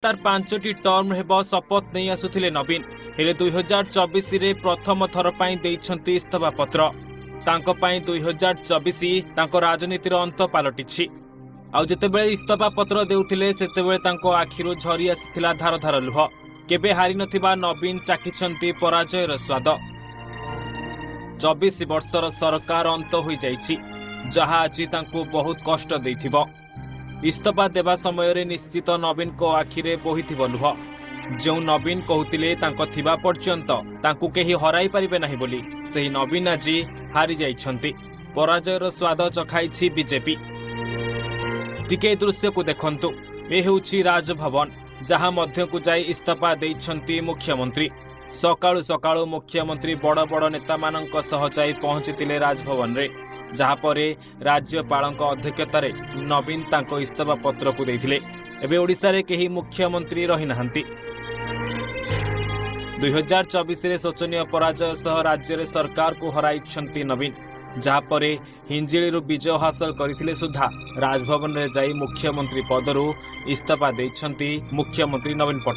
ତାର 5ଟି ଟର୍ମ ହେବ ଶପଥ ନେଇ ଆସୁଥିଲେ ନବୀନ। ହେଲେ 2024ରେ ପ୍ରଥମ ଥର ପାଇଁ ଦେଇଛନ୍ତି ଇସ୍ତଫା ପତ୍ର। ତାଙ୍କ ପାଇଁ 2024 ତାଙ୍କ ରାଜନୀତିର ଅନ୍ତ ପାଲଟିଛି। ଆଉ ଯେତେବେଳେ ଇସ୍ତଫା ପତ୍ର ଦେଉଥିଲେ, ସେତେବେଳେ ତାଙ୍କ ଆଖିରୁ ଝରି ଆସିଥିଲା ଧାର ଧାର ଲୁହ। କେବେ ହାରିନଥିବା ନବୀନ ଚାଖିଛନ୍ତି ପରାଜୟର ସ୍ୱାଦ। 24 ବର୍ଷର ସରକାର ଅନ୍ତ ହୋଇଯାଇଛି, ଯାହା ଆଜି ତାଙ୍କୁ ବହୁତ କଷ୍ଟ ଦେଇଥିବ। ଇସ୍ତଫା ଦେବା ସମୟରେ ନିଶ୍ଚିତ ନବୀନଙ୍କ ଆଖିରେ ବୋହିଥିବ ଲୁହ। ଯେଉଁ ନବୀନ କହୁଥିଲେ ତାଙ୍କ ଥିବା ପର୍ଯ୍ୟନ୍ତ ତାଙ୍କୁ କେହି ହରାଇ ପାରିବେ ନାହିଁ ବୋଲି, ସେହି ନବୀନ ଆଜି ହାରି ଯାଇଛନ୍ତି। ପରାଜୟର ସ୍ୱାଦ ଚଖାଇଛି ବିଜେପି। ଟିକେ ଏ ଦୃଶ୍ୟକୁ ଦେଖନ୍ତୁ। ଏ ହେଉଛି ରାଜଭବନ, ଯାହା ମଧ୍ୟକୁ ଯାଇ ଇସ୍ତଫା ଦେଇଛନ୍ତି ମୁଖ୍ୟମନ୍ତ୍ରୀ। ସକାଳୁ ସକାଳୁ ମୁଖ୍ୟମନ୍ତ୍ରୀ ବଡ଼ ବଡ଼ ନେତାମାନଙ୍କ ସହ ଯାଇ ପହଞ୍ଚିଥିଲେ ରାଜଭବନରେ, ଯାହାପରେ ରାଜ୍ୟପାଳଙ୍କ ଅଧ୍ୟକ୍ଷତାରେ ନବୀନ ତାଙ୍କ ଇସ୍ତଫା ପତ୍ରକୁ ଦେଇଥିଲେ। ଏବେ ଓଡ଼ିଶାରେ କେହି ମୁଖ୍ୟମନ୍ତ୍ରୀ ରହିନାହାନ୍ତି। 2024ରେ ଶୋଚନୀୟ ପରାଜୟ ସହ ରାଜ୍ୟରେ ସରକାରକୁ ହରାଇଛନ୍ତି ନବୀନ। ଯାହାପରେ ହିଞ୍ଜିଳିରୁ ବିଜୟ ହାସଲ କରିଥିଲେ ସୁଦ୍ଧା ରାଜଭବନରେ ଯାଇ ମୁଖ୍ୟମନ୍ତ୍ରୀ ପଦରୁ ଇସ୍ତଫା ଦେଇଛନ୍ତି ମୁଖ୍ୟମନ୍ତ୍ରୀ ନବୀନ ପଟ୍ଟନାୟକ।